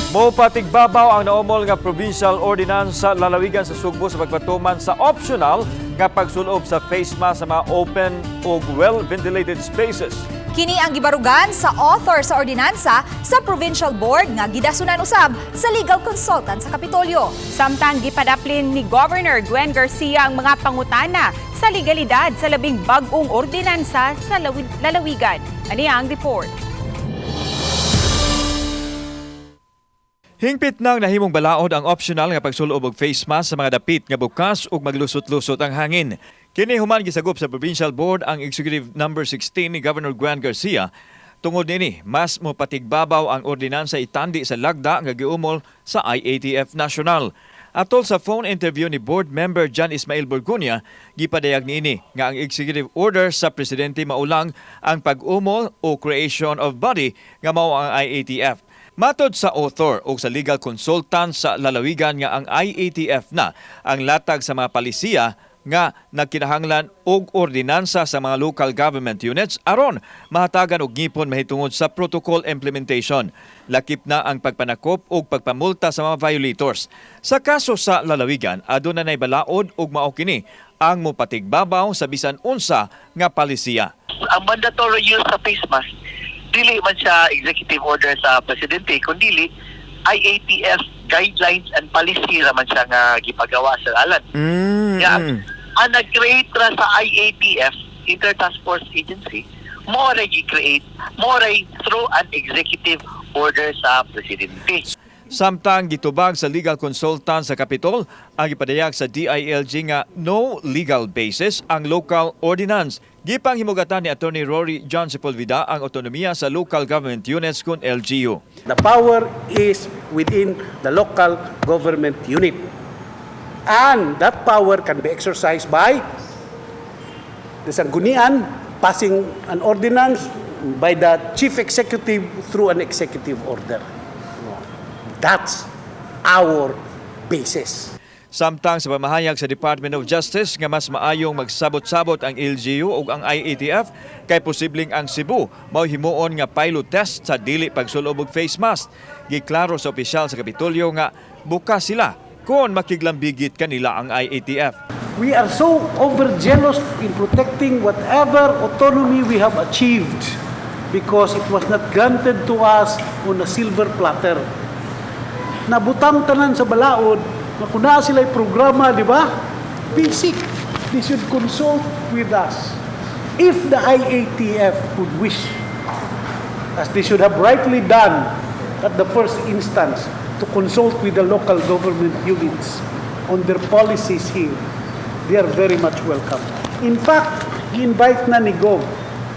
Mopatigbabaw ang naumol nga provincial ordinance sa lalawigan sa Sugbo sa pagpatuman sa optional nga pagsulob sa face mask sa mga open ug well-ventilated spaces. Kini ang gibarugan sa author sa ordinansa sa Provincial Board nga gidasunan usab sa legal consultant sa Kapitolyo. Samtang gipadaplin ni Governor Gwen Garcia ang mga pangutana sa legalidad sa labing bag-ong ordinansa sa lalawigan. Ani ang report. Hingpit nang nahimong balaod ang optional nga pagsulob og face mask sa mga dapit nga bukas ug maglusot-lusot ang hangin. Kini human gisagop sa Provincial Board ang Executive Number 16 ni Governor Gwen Garcia. Tungod nini, mas mopatigbabaw ang ordinansa itandi sa lagda nga giumol sa IATF National. Atol sa phone interview ni board member John Ismail Borgonia, gipadayag niini nga ang executive order sa presidente maulang ang pag-umol o creation of body nga mao ang IATF. Matod sa author o sa legal consultant sa lalawigan nga ang IATF na ang latag sa mga palisiya nga nagkinahanglan og ordinansa sa mga local government units aron mahatagan og ngipon mahitungod sa protocol implementation. Lakip na ang pagpanakop ug pagpamulta sa mga violators. Sa kaso sa lalawigan, aduna nay balaod ug mao kini ang mopatigbabaw sa bisan unsa nga palisiya. Ang mandatory use sa face mask, dili man siya executive order sa presidente, kundi IATF guidelines and policy ra man siya nga gipagawa sa alan. Yeah. Ang nag-create ra sa IATF, Inter Task Force Agency, mao ray gi-create, mao ray through an executive order sa presidente. Samtang gitubag sa legal consultant sa Capitol ang gipadayag sa DILG nga no legal basis ang local ordinance. Gipang himugatan ni Attorney Rory John Sepulveda ang otonomiya sa local government units kun LGU. The power is within the local government unit. And that power can be exercised by the Sanggunian passing an ordinance, by the chief executive through an executive order. That's our basis. Samtang sa pamahayag sa Department of Justice nga mas maayong magsabot-sabot ang LGU ug ang IATF kay posibleng ang Cebu mao himuon nga pilot test sa dili pagsulob og face mask. Giklaro sa opisyal sa Kapitolyo nga bukas sila kung makiglambigit kanila ang IATF. We are so overzealous in protecting whatever autonomy we have achieved because it was not granted to us on a silver platter. Nabutang tanan sa balaod, nga kung naa sila programa, di ba? Basic. They should consult with us. If the IATF would wish, as they should have rightly done at the first instance, to consult with the local government units on their policies here, they are very much welcome. In fact, i-invite na ni Gov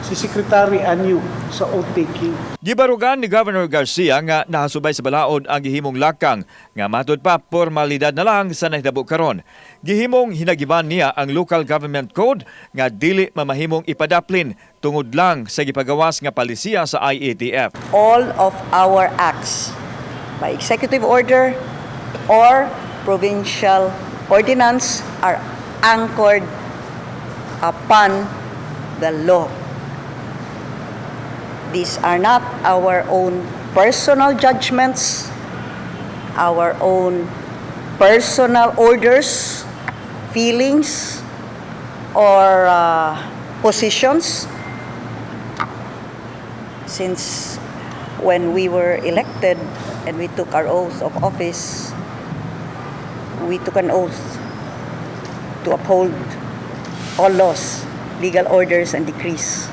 si Secretary Año sa oath-taking. Gibarugan ni Governor Garcia nga nahasubay sa balaod ang gihimong lakang nga matud pa formalidad na lang sa nahitabo karon. Gihimong hinagiban niya ang local government code nga dili mamahimong ipadaplin tungod lang sa gipagawas nga palisiya sa IATF. All of our acts by executive order or provincial ordinance are anchored upon the law. These are not our own personal judgments, our own personal orders, feelings, or positions. Since when we were elected and we took our oath of office, we took an oath to uphold all laws, legal orders, and decrees.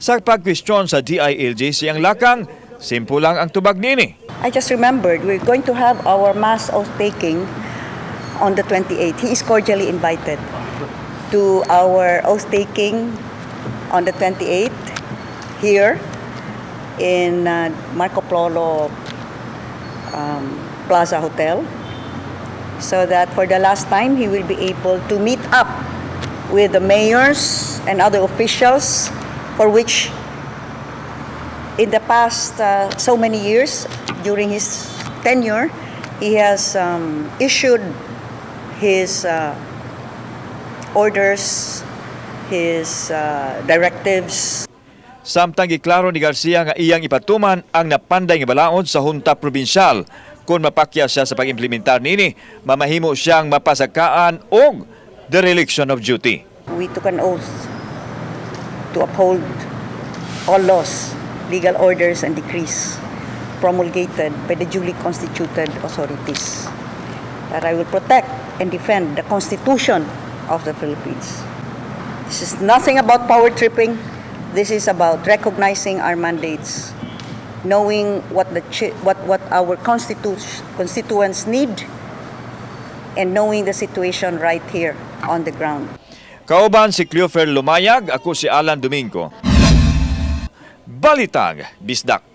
Sa pagkwestiyon sa DILG siyang lakang, simple lang ang tubag nini. I just remembered we're going to have our mass oath taking on the 28th. He is cordially invited to our oath taking on the 28th here in Marco Polo Plaza Hotel so that for the last time he will be able to meet up with the mayors and other officials for which in the past so many years during his tenure he has issued his orders, his directives. Samtang giklaro ni Garcia nga iyang ipatuman ang napanday nga balaod sa Junta Probinsyal. Kung mapakya siya sa pag-implementar nini, mamahimo siyang mapasakaan og dereliction of duty. We took an oath to uphold all laws, legal orders, and decrees promulgated by the duly constituted authorities. That I will protect and defend the Constitution of the Philippines. This is nothing about power tripping. This is about recognizing our mandates, knowing what our constituents need, and knowing the situation right here on the ground. Kauban si Cleofer Lumayag, ako si Alan Domingo. Balitang Bisdak.